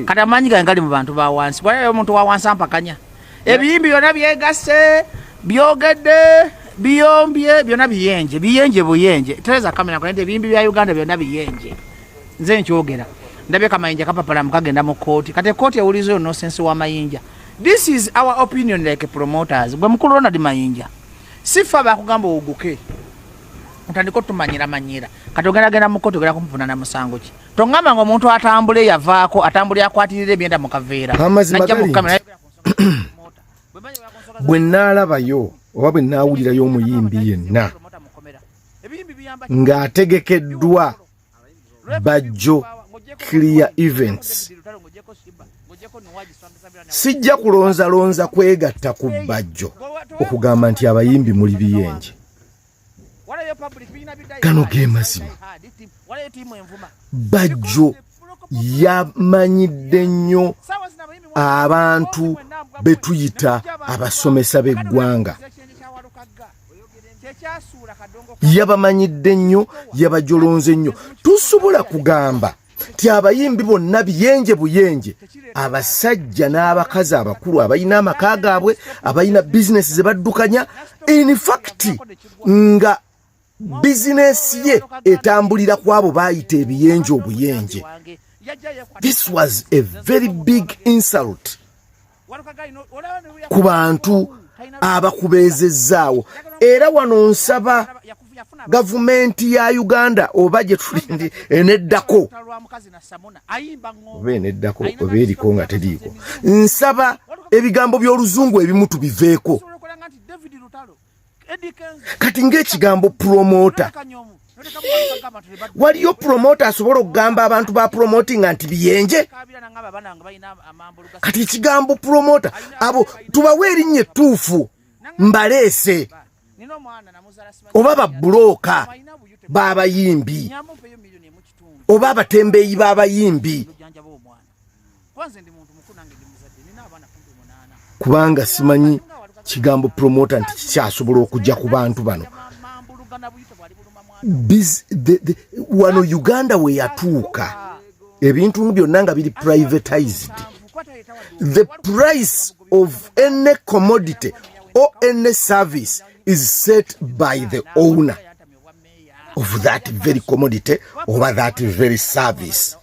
Kati amaanyi gange gali mu bantu ba wansi. Bwalayo omuntu wa wansi ampakanya. Ebiyimbi byonna byegasse, byogedde, biyombye, byonna biyenje, biyenje buyenje. Tereza kamera nti ebiyimbi bya Uganda byonna biyenje. Nze nkyogera. Ndabye kamayinja kapapala mukagenda mu kkooti. Kati ekkooti ewuliza oyo nonsense wa Mayinja. This is our opinion like promoters. Gwe mukulu Ronald Mayinja. Sifa bakugamba owuguke. Otandika otumanyira manyira. Kati ogenda genda mu kkooti, ogenda kumuvuna na musango ki? Tongamba nga omuntu atambula eyavaako atambula akwatirira ebyenda mu kaveera. Amazima Najja mu gali kamera. nti bwe nnaalabayo oba bwe nnaawulirayo omuyimbi yenna ng'ategekeddwa Bajjo Clear Events, sijja kulonzalonza kwegatta ku Bajjo okugamba nti abayimbi muli biyenje. Gano ge mazima. Bajjo yamanyidde nnyo abantu be tuyita abasomesa b'eggwanga, yabamanyidde nnyo, yabajolonze nnyo. Tusobola kugamba nti abayimbi bonna biyenje buyenje, abasajja n'abakazi abakulu abalina amaka gaabwe, abalina bizinesi ze baddukanya, in fact nga bizinesi ye etambulira ku abo baayita ebiyenje obuyenje. This was a very big insult ku bantu abakubeezezzaawo. Era wano nsaba gavumenti ya Uganda, oba gye tulindi eneddako, oba eneddako, oba eriko nga teriiko, nsaba ebigambo by'oluzungu ebimu tubiveeko. Kati ng'ekigambo promoter, waliyo promoter asobola okugamba abantu ba promotinga nti biyenje? Kati ekigambo promoter, abo tubawe erinnya ettuufu, mbaleese oba babulooka b'abayimbi oba abatembeeyi b'abayimbi, kubanga simanyi kigambo promoter nti kikyasobola okujja ku bantu bano. Wano Uganda we yatuuka, ebintu byonna nga biri privatized, the price of any commodity or any service is set by the owner of that very commodity oba that very service.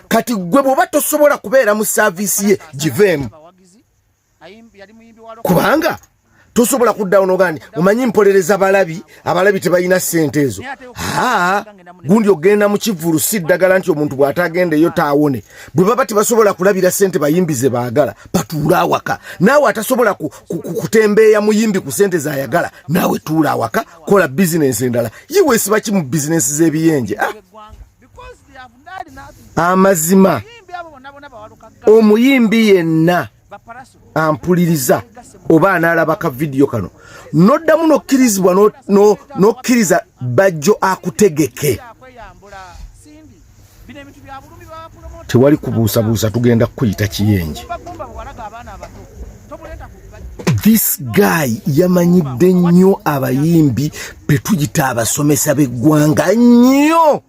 Kati gwe bw'oba tosobola kubeera mu service ye, giveemu, kubanga tosobola kuddawo nogaa nti omanyi mpolereza balabi, abalabi tebalina ssente ezo. Aa, gundi ogenda mu kivulu si ddagala nti omuntu bw'atagenda eyo taawone. Bwe baba tebasobola kulabira ssente bayimbi ze baagala, batuule awaka. Naawe atasobola kutembeeya muyimbi ku ssente zayagala, naawe tuula awaka, kola bizinensi endala. Yiweesiba ki mu bizinensi z'ebiyenje? Ah! Amazima, omuyimbi yenna ampuliriza oba anaalaba ka vidiyo kano, noddamu nokkirizibwa, nokkiriza Bajjo akutegeke, tewali kubuusabuusa tugenda kukuyita kiyenje. This guy yamanyidde nnyo abayimbi betuyita abasomesa b'eggwanga nnyo.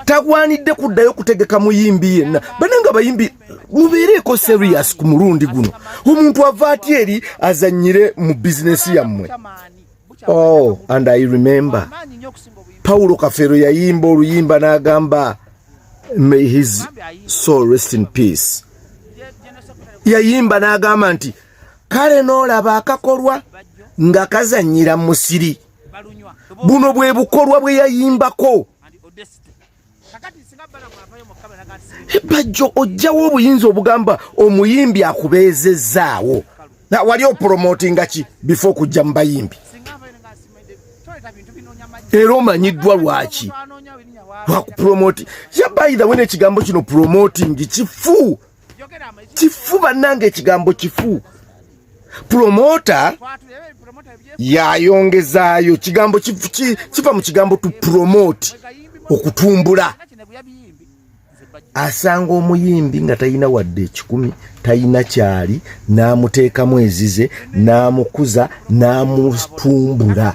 Tagwanidde kuddayo kutegeka muyimbi yenna. Bananga abayimbi, mubeereeko serious ku mulundi guno. Omuntu ava atya eri azanyire mu bizinesi yammwe? Oh, and I remember Paulo Kafero yayimba oluyimba n'agamba, may his soul rest in peace, yayimba n'agamba nti kale n'olaba akakolwa nga kazanyira musiri. Buno bwe bukolwa bwe yayimbako. Bajjo, ojjawo obuyinza obugamba omuyimbi akubeezezzaawo? Wali opromotinga ki before okujja mu bayimbi? Era omanyiddwa lwaki? Lwakupromoti. Ya, by the way, n'ekigambo kino promoting kifu, kifu bannange, ekigambo kifu. Promoter yayongezaayo kigambo kiva mu kigambo to promote, okutumbula. Asanga omuyimbi nga talina wadde 100, talina kyali, n'amuteekamu ezize, n'amukuza, n'amutumbula.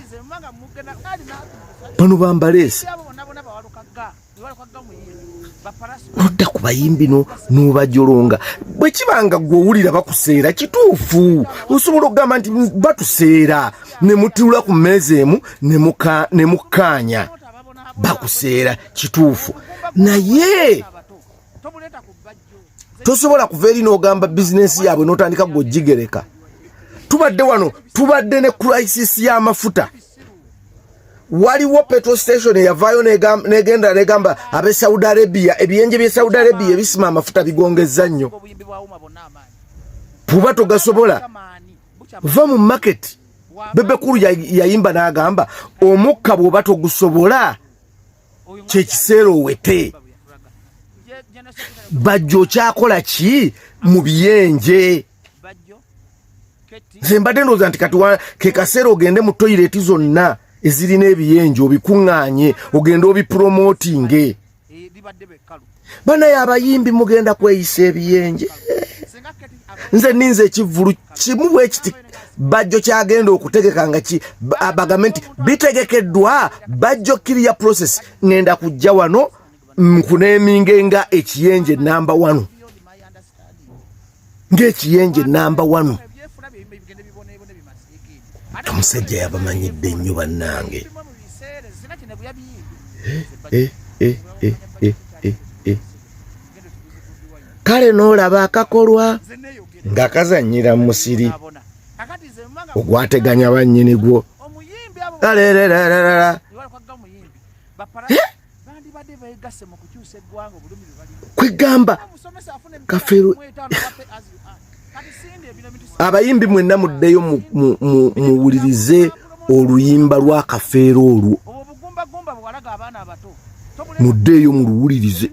Bano bambaleese. Nodda ku bayimbi n'obajolonga. Bwe kiba nga gwe owulira bakuseera, kituufu, osobola okugamba nti batuseera, ne mutuula ku mmeeza emu ne mukkaanya, bakuseera, kituufu. Naye tosobola kuva eri n'ogamba bizinensi yaabwe n'otandika gwe ogigereka. Tubadde wano, tubadde ne crisis y'amafuta. Waliwo petrol station eyavaayo negenda negamba abe Saudi Arabia, ebiyenje bye Saudi Arabia ebisima amafuta bigongezza nnyo. Kuba togasobola, va mu market. Bebe Cool yayimba n'agamba omukka bw'oba togusobola, kyekiseera owete. Bajja okyakola ki mu biyenje? Nze mbadde ndowooza nti kati ke kaseera ogende mu toyireti zonna ezirina ebiyenje obikuŋŋaanye, ogende obipromotinge. Banaye abayimbi mugenda kweyisa ebiyenje. Nze ninze ekivvulu kimu bwe kiti Bajjo kyagenda okutegeka nga bagambe nti bitegekeddwa Bajjo clear process, ŋŋenda kujja wano nkuneeminge nga ekiyenje namba wano, ng'ekiyenje namba wano. Omusajja yabamanyidde nnyo bannange. Eh, eh, eh, eh, eh, eh. Kale n'olaba akakolwa nga kazannyira mu musiri ogwateganya bannyini gwo. Alererererera. Kwegamba Kafeero, abayimbi mwenna muddeyo muwulirize oluyimba lwa Kafeero olwo, muddeeyo muluwulirize.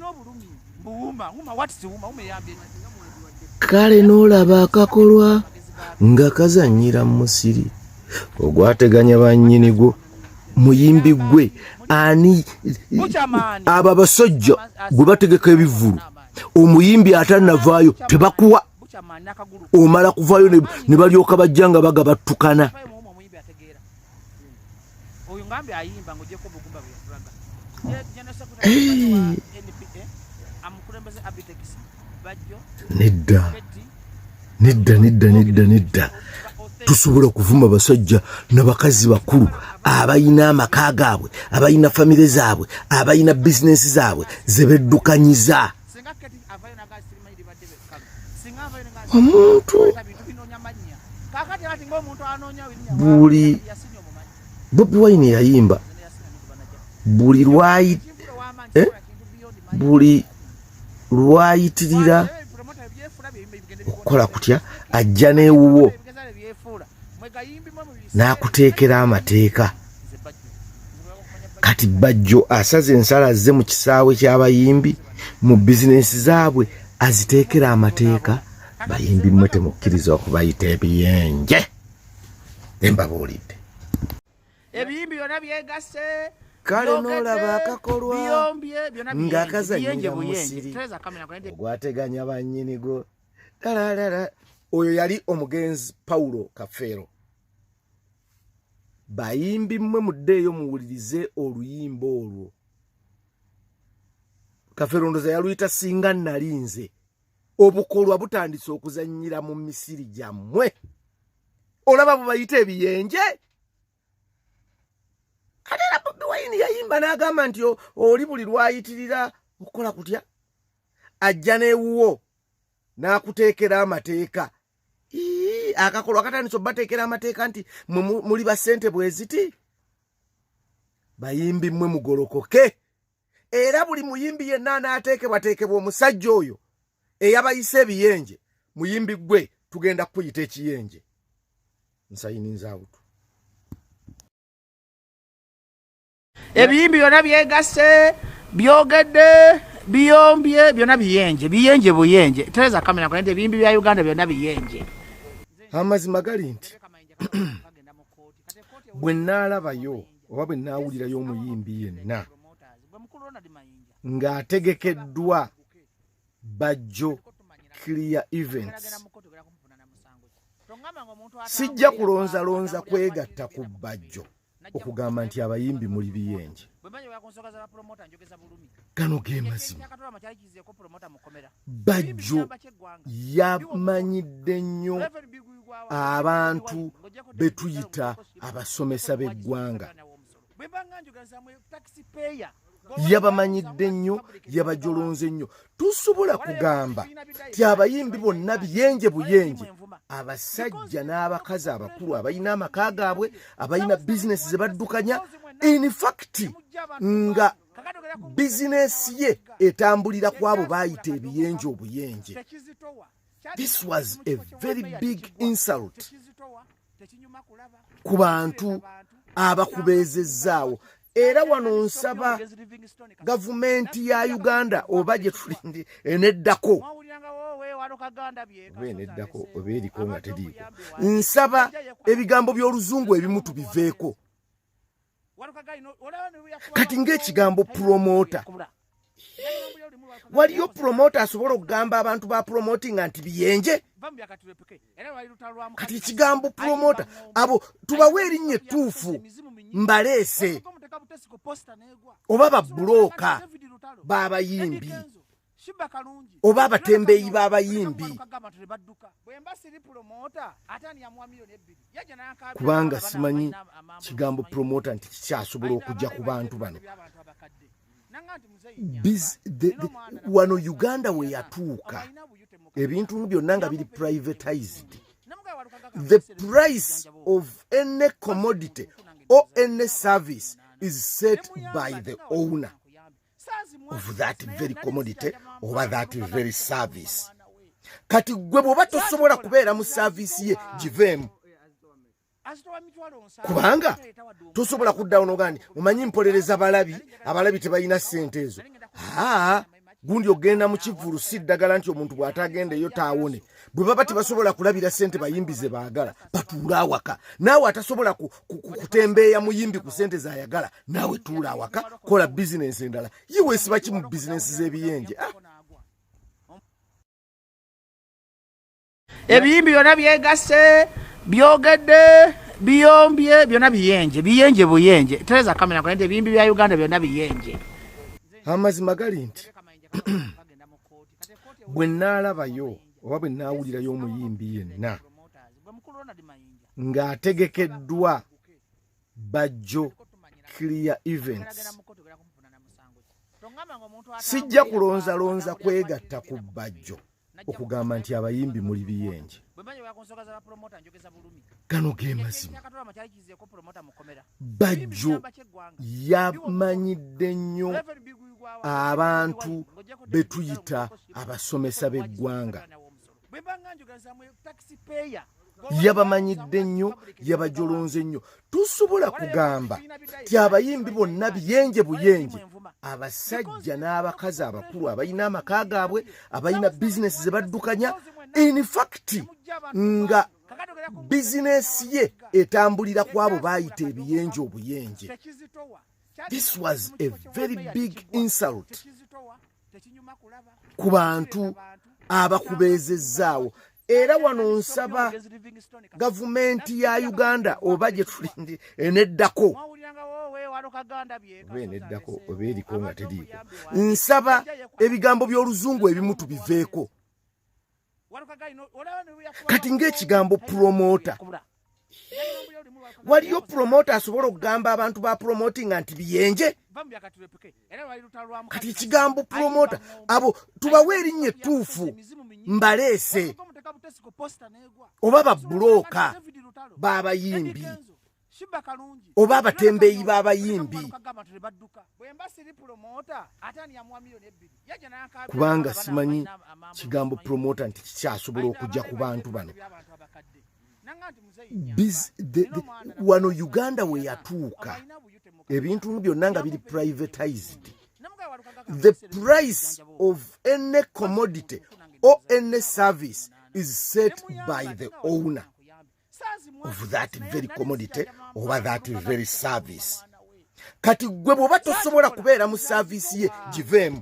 Kale n'olaba akakolwa nga kazannyira mu musiri ogwateganya bannyini gwo. Muyimbi gwe ani? Abo abasajja gwe bategeka ebivvulu, omuyimbi atanavaayo tebakuwa, omala kuvaayo ne balyoka bajja nga bagabattukana. Nedda, nedda, nedda, nedda, nedda. Tusobola kuvuma basajja nabakazi bakulu abalina amaka gaabwe, abalina famire zaabwe, abalina bizinensi zaabwe zebeddukanyiza. Omuntu buli Bobi Wine yayimba buli lwayi, buli lwayitirira okukola kutya, ajja n'ewuwo n'akuteekera amateeka. Kati Bajjo asaze ensala, azze mu kisaawe ky'abayimbi, mu bizinensi zaabwe aziteekera amateeka. Bayimbi mmwe temukkiriza okubayita ebiyenje, embabuulidde. Ebiyimbi byonna byegasse. Kale n'olaba akakolwa ng'akazannyira musiri ogwateganya bannyini gwo. Talalala. Oyo yali omugenzi Paulo Kafeero. Bayimbi mmwe muddeeyo muwulirize oluyimba olwo. Kafeero ndoza yaluyita Singa Nali Nze. Obukolwa butandise okuzannyira mu misiri gyammwe. Olaba bwe bayita ebiyenje. Ate era Bobi Wine yayimba n'agamba nti oli buli lwayitirira okukola kutya, ajja n'ewuwo n'akuteekera amateeka. Ii, akakolwa katandise obateekera amateeka nti mwe muli ba ssente bweziti. Bayimbi mmwe mugolokoke. Era buli muyimbi yenna anaateekebwateekebwa omusajja oyo eyabayise ebiyenje, muyimbi gwe tugenda kukuyita ekiyenje. Nsayininza awutu. Ebiyimbi byonna byegasse, byogedde, biyombye, byonna biyenje, biyenje buyenje. Tereza kamera nti ebiyimbi bya Uganda byonna biyenje. Amazima gali nti bwe nnaalabayo oba bwe nnaawulirayo omuyimbi yenna ng'ategekeddwa Bajjo Clear Events, sijja kulonzalonza kwegatta ku Bajjo. okugamba nti abayimbi muli biyenje. Gano ge mazima. Bajjo yamanyidde nnyo abantu be tuyita abasomesa b'eggwanga. Yabamanyidde nnyo, yabajolonze nnyo. Tusobola kugamba ti abayimbi bonna biyenje buyenje, abasajja n'abakazi abakulu abalina amaka gaabwe, abalina bizinesi ze baddukanya, in fact nga bizinesi ye etambulira ku abo baayita ebiyenje obuyenje. This was a very big insult ku bantu abakubeezezzaawo. Era wano nsaba gavumenti ya Uganda oba gye tulindi eneddako, oba eneddako oba eriko nga teriiko, nsaba ebigambo by'oluzungu ebimu tubiveeko. Kati ng'ekigambo promota, waliyo promota asobola okugamba abantu ba promotinga nti biyenje? Kati ekigambo promota, abo tubawe erinnya ettuufu, mbaleese oba babulooka b'abayimbi oba abatembeeyi b'abayimbi, kubanga simanyi kigambo promota nti kikyasobola okujja ku bantu bano. Wano Uganda we yatuuka, ebintu byonna nga biri privatized, the price of any commodity or any service is set by the owner of that very commodity oba that very service. Kati gwe bw'oba tosobola kubeera mu service ye, giveemu, kubanga tosobola kuddawo nogaa nti omanyi mpolereza balabi, abalabi tebalina ssente ezo. Aa, gundi ogenda mu kivvulu si ddagala nti omuntu bw'atagenda eyo taawone. Bwe baba tebasobola kulabira ssente bayimbi ze baagala, batuule awaka. Naawe atasobola kutembeeya muyimbi ku ssente z'ayagala, naawe tuula awaka, kola bizinensi endala. Ye weesiba ki mu bizinensi z'ebiyenje? Ah. Ebiyimbi byonna byegasse, byogedde, biyombye, byonna biyenje, biyenje buyenje. Tereza kamera nti ebiyimbi bya Uganda byonna biyenje. Amazima gali nti bwe nnaalabayo oba bwe nnaawulirayo omuyimbi yenna ng'ategekeddwa Bajjo Clear Events, sijja kulonzalonza kwegatta ku Bajjo okugamba nti abayimbi muli biyenje. Gano ge mazima. Bajjo yamanyidde nnyo abantu be tuyita abasomesa b'eggwanga. Yabamanyidde nnyo, yabajolonze nnyo. Tusobola kugamba ti abayimbi bonna biyenje buyenje, abasajja n'abakazi abakulu abalina amaka gaabwe, abalina bizinesi ze baddukanya, in fact nga bizinesi ye etambulira ku abo baayita ebiyenje obuyenje. This was a very big insult ku bantu abakubeezezzaawo. Era wano nsaba gavumenti ya Uganda oba gye tulindi eneddako, oba eneddako oba eriko nga teriiko, nsaba ebigambo by'oluzungu ebimu tubiveeko. Kati ng'ekigambo promota, waliyo promota asobola okugamba abantu ba promotinga nti biyenje? Kati ekigambo promota, abo tubawe erinnya ettuufu, mbaleese oba babulooka b'abayimbi oba abatembeeyi b'abayimbi, kubanga simanyi kigambo promota nti kikyasobola okujja ku bantu bano. Wano Uganda we yatuuka, ebintu byonna nga biri privatized, the price of any commodity or any service is set by the owner of that very commodity oba that very service. Kati gwe bw'oba tosobola kubeera mu service ye, giveemu,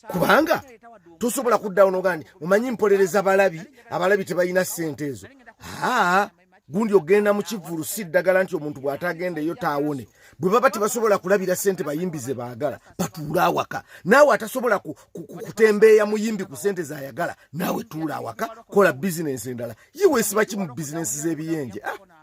kubanga tosobola kuddawo nogaa nti omanyi mpolereza balabi, abalabi tebalina ssente ezo. Aa, Gundi ogenda mu kivvulu si ddagala nti omuntu bw'atagenda eyo taawone. Bwe baba tebasobola kulabira ssente bayimbi ze baagala, batuule awaka. Naawe atasobola kutembeeya muyimbi ku ssente z'ayagala, naawe tuula awaka, kola bizinensi endala. Ye weesiba ki mu bizinensi z'ebiyenje? Ah!